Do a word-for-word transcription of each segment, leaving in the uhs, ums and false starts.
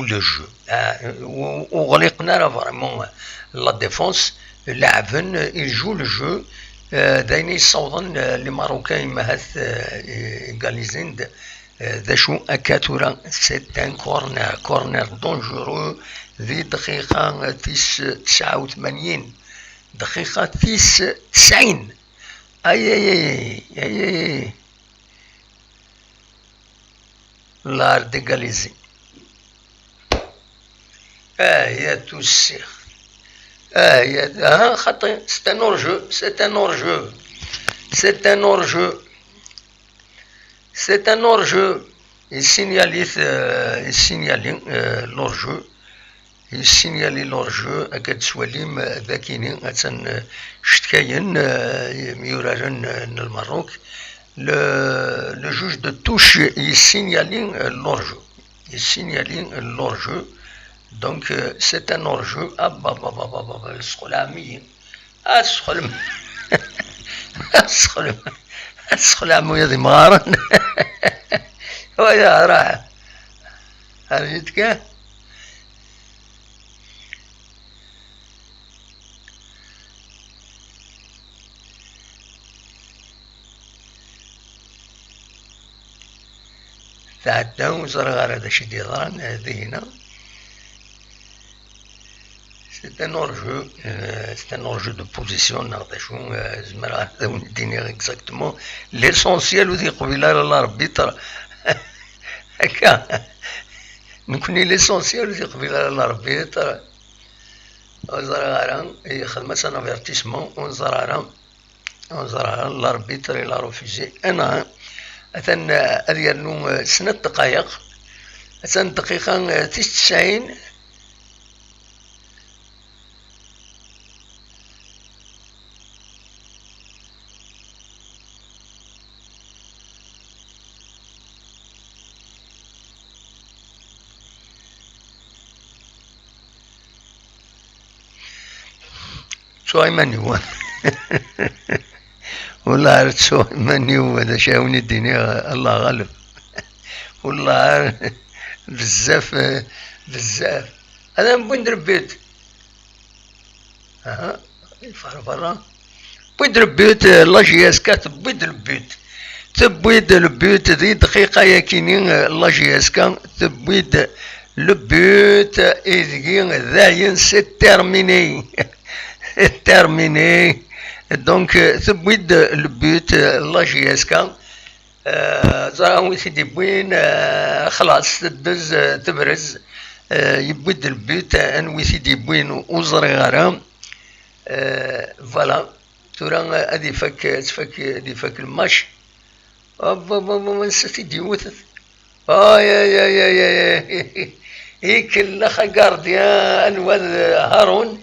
le jeu. Ah, ur ɣliqen ara vraiment la défense, leɛben, ils jouent le jeu. Ah, d ayen i yessawḍen, ah, les Marocains, imahat, ah, égalisin-d. Ah, d acu akka tura? C'est un corner, corner dangereux di dqiqa tis tesɛa u tmanyin. Dqiqa tis tesɛin. Ay, ay, ay, ay, ay, ay. L'art d'égaliser. Ah, ya tussiɣ. Ah, ya, ah, xaṭi, c'est un hors-jeu, c'est un hors-jeu. C'est un hors-jeu. C'est un hors-jeu. Yessinyali-t, euh, yessinyali, euh, l'hors-jeu. Yessinyali l'hors-jeu, akka d-twalim, euh, d akini, atan, euh, cetkayen, euh, imyuraren, euh, n Lmerruk. Le, le juge de touche yessinyali, euh, l'hors-jeu. Yessinyali, euh, l'hors-jeu. Donc, euh, c'est un hors-jeu. Ah, bah, bah, bah, bah, bah, bah, ad tesxelɛem-iyi. Ad tesxelɛem. Ad tesxelɛem. Ad tesxelɛem wiyaḍ imɣaren. Waya, raḥ. Ar yitkan. Tɛedda, ur ẓriɣ ara d acu i d-yeḍran, eh, dihin-a. C'est un hors-jeu, euh, c'est un hors-jeu de position, neɣ d acu, euh, zemreɣ ad awen-d-iniɣ exactement. L'essentiel ur t-yeqbil ara l'arbitre. Akka. Nekkni l'essentiel ur t-yeqbil ara l'arbitre. Ur ẓriɣ ara, yexdem-as un avertissement, ur neẓri ara. Ur neẓri ara, l'arbitre il a refusé. Ana, atan, eh, ad yernu, eh, snat dqayeq. Atan dqiqa, eh, tis tesɛin. Ttuɣ iman-iw. Wellah ar ttuɣ iman-iw, d acu ara wen-id-iniɣ, Allah ɣaleb. Wellah ar bezzaf, bezzaf. Ad am-wwin le but. Aha, yeffeɣ berra. Wwin-d le but, euh, la J S K tewwi-d le but. Tewwi-d le but di dqiqa-yakini, euh, la J S K tewwi-d le but, euh, ideg dayen c'est terminé. C'est terminé. Donc, euh, tewwi-d le but, euh, la J S K. Euh, ẓriɣ wi t-id-iwwin, euh, xlas, teddez, euh, tebrez, euh, yewwi-d le but, euh, anwi t-id-iwwin ur ẓriɣ ara. Euh, voilà. Tura, euh, ad ifak, ad tfak, ad ifak le match. Hop, hop, hop, hop, ansa t-id-yewwet? Ay, ay, ay, ay, ay, ay. Ikellex agardien, anwa d Haroun.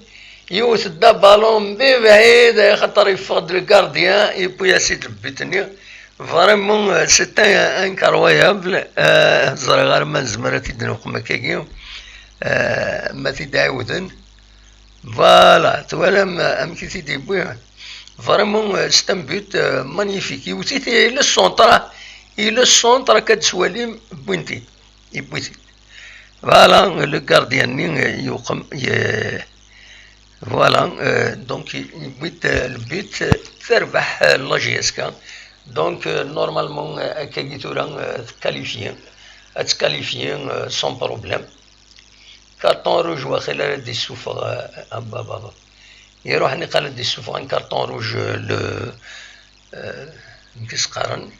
Yewwet-d abalun mebɛid, axaṭer yeffeɣ-d le gardien, yewwi-as-id le but-nni. Vraiment, euh, c'est un, incroyable. Euh, ẓriɣ ara ma nezmer ad t-id-nqem akkagi. Euh, ma t-id-ɛiwden. Voilà, twalam, euh, amek i t-id-yewwi. Vraiment, euh, c'est un but, euh, magnifique. Yewwet-it i le centre, ah, i le centre, akka d-twalim, wwin-t-id. Yewwi-t-id. Voilà, le gardien-nni, euh, yuqem, ye-, voilà, euh, donc, yewwi-d, euh, le but, euh, terbeḥ, euh, la J S K. Donc, euh, normalement, euh, akkagi tura, euh, tqualifié. Ad tqualifié, euh, sans problème. Carton rouge, waqila ad d-issufeɣ, euh, ah, bah, bah, bah. Iruḥ niqal ad d-issufeɣ un carton rouge, euh, le, euh, amek i s-qqaren?